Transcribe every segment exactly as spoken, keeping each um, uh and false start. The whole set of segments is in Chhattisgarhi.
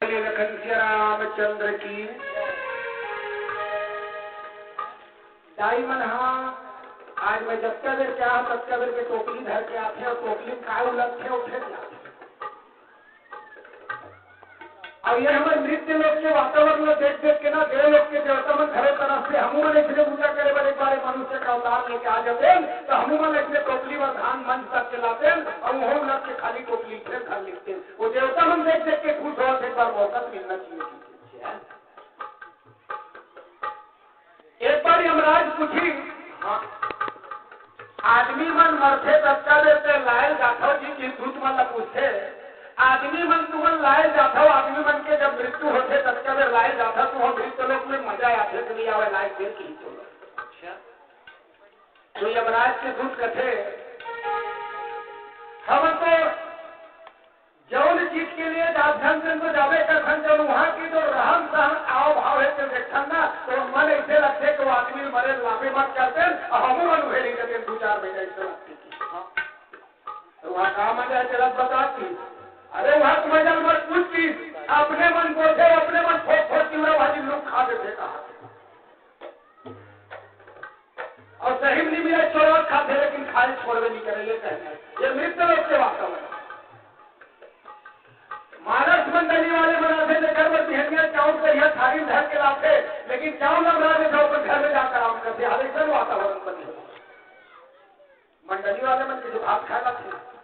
लखन सिया रामचंद्र की। दाई मन हा आज मैं जतका बेर के आहा, ततका बेर के टोकरी धर के आथे अउ टोकरी में काय उलटथे, उठे जाथे। अउ ये हमर मृत्यु लोक के वातावरण ल देख देख के ना, देव लोक के देवता मन घलो तरस के, हमू मन अइसने बूता करे बर एक बार मनुष्य के अवतार लेके आ जातेन, त हमू मन अइसने टोकरी बर धान मंच तक के लातेन, अउ उहू उलट के खाली टोकरी फेर घर लिखतेन। वो देवता मन देख देख के खुश होवत, एक बार मौका तो मिलना चाहिए। एक बार यमराज पूछिस, हाँ, आदमी मन मरथे ततका बेर ते लाए जाथव जी, कि दूत मन ला पूछथे, आदमी मन तुमन लाए जाथव, आदमी मन के जब मृत्यु होथे ततका बेर लाए जाथव, तुमन मृत्यु लोक में मजा आथे कि नहीं आवय, लाए फेर किही तो। अच्छा। तो यमराज के दूत कथे, हम तो जउन चीज के लिए जात हन, तेन तो जाबे करथन, जब वहाँ की जो रहन सहन, आव भाव हे, तेन देखथन ना, तो मन अइसे लगथे कि वो आदमी मरे लाबे मत करतेन, अउ हमू मन उहे रहि जतेन दू चार महीना अइसे लगथे कि। हाँ। तो वहाँ का मजा हे, चलत बताती। अरे वहाँ तो मजा मत पूछती, अपने मन को थे, अपने मन खोद खोद के उड़ा भाजी लोग खा देथे कहा। अउ सही में नहीं मिले, चोरवा खाथे, लेकिन खाए छोड़बे नहीं करे, ये कहना हे। ये मृत्यु लोक के वातावरण। मानस मंडली वाले मन आथे, जेकर बर बिहनिया चाउर करिया थारी धर के लाथे, लेकिन चाउर लमरा देथे, अपन घर में जाकर आराम करथे। हर एक वातावरण बने हुए। मंडली वाले मन के जो भात खाए लाथे,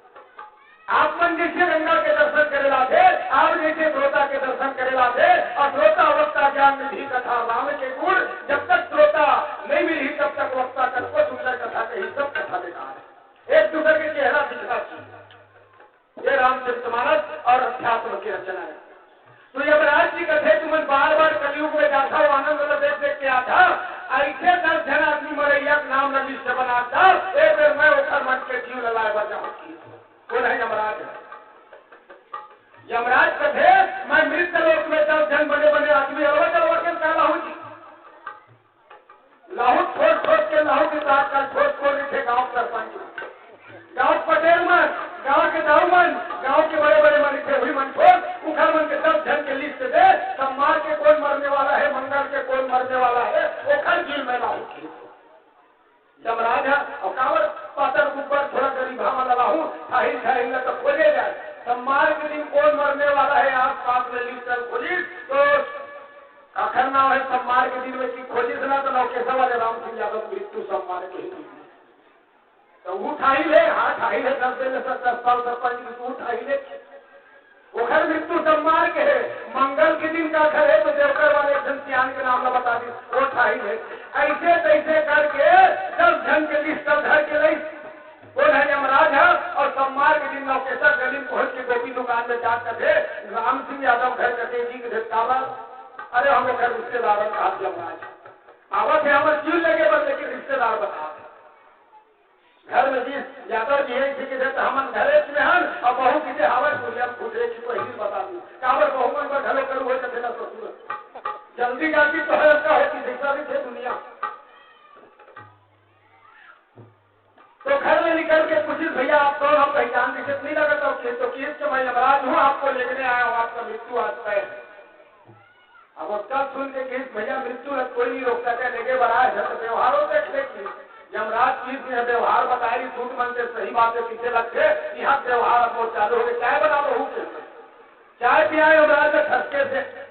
आप मन जइसे गंगा के दर्शन करे लाथे, आप जइसे श्रोता के दर्शन करे लाथे, अउ श्रोता वक्ता ज्ञान निधि कथा राम के गुण, जब तक श्रोता नहीं मिलही, तब तक वक्ता कतको सुंदर कथा कही, सब कथा बेकार हे। एक दूसर के चेहरा दिखना चाहिए। ये रामचरितमानस अउ अध्यात्म के रचना हे। तो यमराज जी कथे, तुमन बार बार कलयुग में जाथव, आनंद ल देख देख के आथव, अइसे दस झन आदमी मरइया के नाम ल list बनाथव, ए बेर मैं ओखर मन के जीव ल लाए बर जाहूं कि। कोन हे? यमराज हे। यमराज कथे, मैं मृत्यु लोक में दस झन बने बने आदमी अलवा चलवा के का लाहूं जी। लाहू ठोस ठोस के लाहू के साथ का ठोस को रहिथे गांव सरपंच, गांव पटेल मन, गांव के दाऊ मन, गांव के बड़े बड़े मन रहिथे, उही मन ठोस, उखर मन के दस झन के list दे, सोमवार के कोन मरने वाला हे, मंगल के कोन मरने वाला हे, ओखर जीव ल मैं लाहू कि। यमराज हे, अउ काबर पातर गुब्बर थोड़ा गरीब हमन ला लाहू, थाही थाही ला तो खोजे जाए। सोमवार के दिन कोन मरने वाला हे, आस पास में list खोजिस, तो आखर नाव हे सोमवार के दिन में कि खोजिस ना, तो नौकेसा वाले राम सिंह यादव मृत्यु सोमवार के ही दिन हे। तो वो ठाही ले, हाँ, ठाही ले, दस दिन से दस साल सरपंच की वो ठाही ले। ओखर मृत्यु सोमवार के हे, मंगल के दिन काखर हे, तो देवकर वाले एक झन सियान के नाम ला बता दी, वो ठाही ले। अइसे तइसे करके दस झन के list धर के लइस। कोन हे? यमराज हे। अउ सोमवार के दिन नौकेसा गली में पहुंच के गोभी दुकान में जाके कथे, राम सिंह यादव घर कथे जी, कथे काबर? अरे हम ओखर रिश्तेदार हन, कहा यमराज। आवत हे हमर जीव लेगे बर, लेकिन रिश्तेदार बता दे। घर में जी यादव जी हे, इसी के तो हमन घरे में हन, अउ बहू किसे हावय, कुरिया में घुसरे की कोई नहीं बता दी। काबर बहू मन बर घलो करू हो जथे ना ससुर। जल्दी जाती तो हे, का होती, जैसा भी थे दुनिया। तो घर में निकल के पूछिस, भैया आप कौन, हम पहचान दिखे तो नहीं लगता हो? कि तो किहिस कि मैं यमराज हूँ, आपको लेने आया हूँ, आपका मृत्यु आज तय है। अब उसका सुन के किहिस, भैया मृत्यु है, कोई नहीं रोक सके, लेके बड़ा है, तो व्यवहारों से देख ली। यमराज किहिस ने व्यवहार बताई, झूठ मन के सही बातें पीछे लगते, यहाँ व्यवहार अब वो चालू हो गए, चाय बना बहू के। चाय पियाए यमराज ने ठसके से।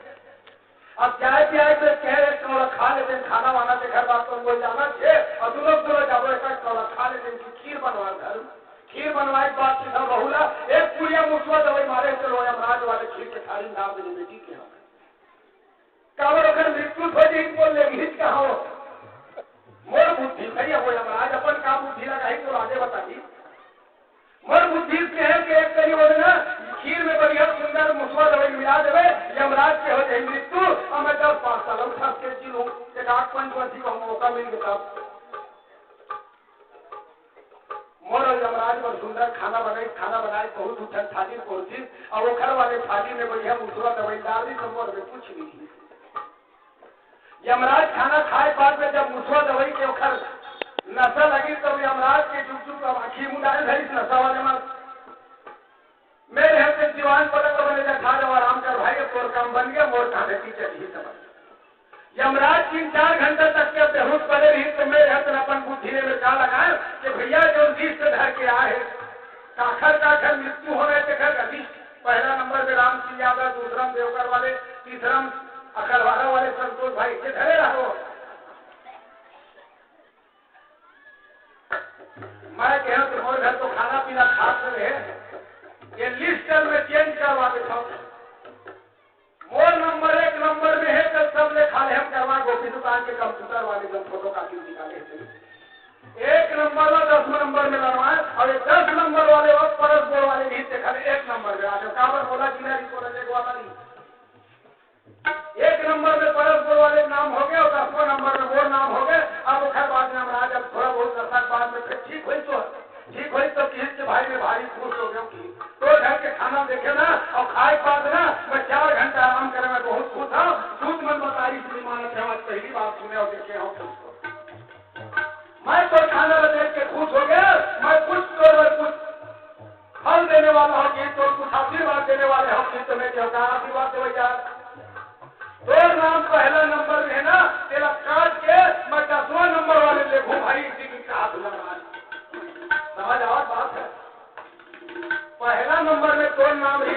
अब चाय पियाए तो कहे, "एक कौड़ा खा लेते हैं, खाना वाना के घर बात तो बोल जाना छे, और दोनों, दोनों जाबो, एक कौड़ा खा लेते हैं, कि खीर बनवा घर।" खीर बनवाए के बाद सीधा बहू ला एक पुड़िया मुसवा दवाई मारे, चलो यमराज वाले खीर के थारी डाल दे बेटी के यहाँ। काबर ओकर मृत्यु हो जाई, बोल ले, घीच कहाँ हो? मोर बुद्धि भैया, वो यमराज अपन का बुद्धि लगाई, तो आगे बताई। मोर बुद्धि से है कि एक करी वो ना, खीर में बढ़िया सुंदर मुसवा दवाई मिला देवे, यमराज के हो जाए मृत्यु, और मैं दस पाँच साल उठा के जी लूं, एक आठ पाँच वर्षी को मौका मिल गया। मोर यमराज बर सुंदर खाना बनाई, खाना बनाई, बहुत उठन थाली परोसी, और वो घर वाले थाली में बढ़िया मुसवा दवाई डाल दी, तो मोर में कुछ नहीं। यमराज खाना खाए के बाद में जब मुसवा दवाई के ओखर नशा लगी, तब यमराज के जुग जुग अब आँखी मुंह डाल धरी नशा वाले मन। मेरे हाथ से दीवान पलक बने जा, खा जाओ, आराम कर भाई, अब तोर काम बन गया, मोर काम है, पीछे भी समझ। यमराज तीन चार घंटा तक के बेहोश पड़े रही, तो मेरे हाथ अपन बुद्धि में का लगा कि भैया, जो लिस्ट धर के आए, काखर काखर मृत्यु होना है, तेखर का लिस्ट। पहला नंबर में राम सिंह यादव, दूसरा में देवकर वाले, तीसरा में अखलवारा वाले संतोष भाई, के धरे रहो। मैं कहूँ तो मोर घर तो खाना पीना खात रहे, ये लिस्ट में चेंज करवा देता हूँ। मोर नंबर एक नंबर में है, तो सब ले खा ले हम करवा, गोपी दुकान के कंप्यूटर वाले जब फोटो कॉपी निकाले थे, एक नंबर में दसवां नंबर में लड़वाए, और ये दस नंबर वाले और परस बोल वाले भी देखा ले, एक नंबर में आ जाओ। काबर बोला कि नहीं, बोला, एक वाला नहीं। एक नंबर में परस बोल वाले नाम हो गए और दसवां नंबर में मोर नाम हो गए। अब ओखर बाद में हम आज, अब थोड़ा बहुत दशक बाद में फिर ठीक हुई तो, ठीक हुई तो किस्त भाई में भारी खुश हो गए कि तो घर के खाना देखे ना और खाए के बाद ना मैं चार घंटा आराम करे, मैं बहुत खुश हूँ। झूठ मन बताई, श्रीमान, आज पहली बार सुने और देखे हो। मैं तो खाना देख के खुश हो गया। मैं कुछ तो मैं कुछ फल देने वाला हो कि तो कुछ आशीर्वाद देने वाले हो कि तुम्हें देवता आशीर्वाद दे भैया। तोर नाम पहला नंबर में है ना, तेरा काट के मैं दसवां नंबर वाले ले घूम भाई, इसी की कहा तुला। समझ आवा बात है? पहला नंबर में तोर नाम ही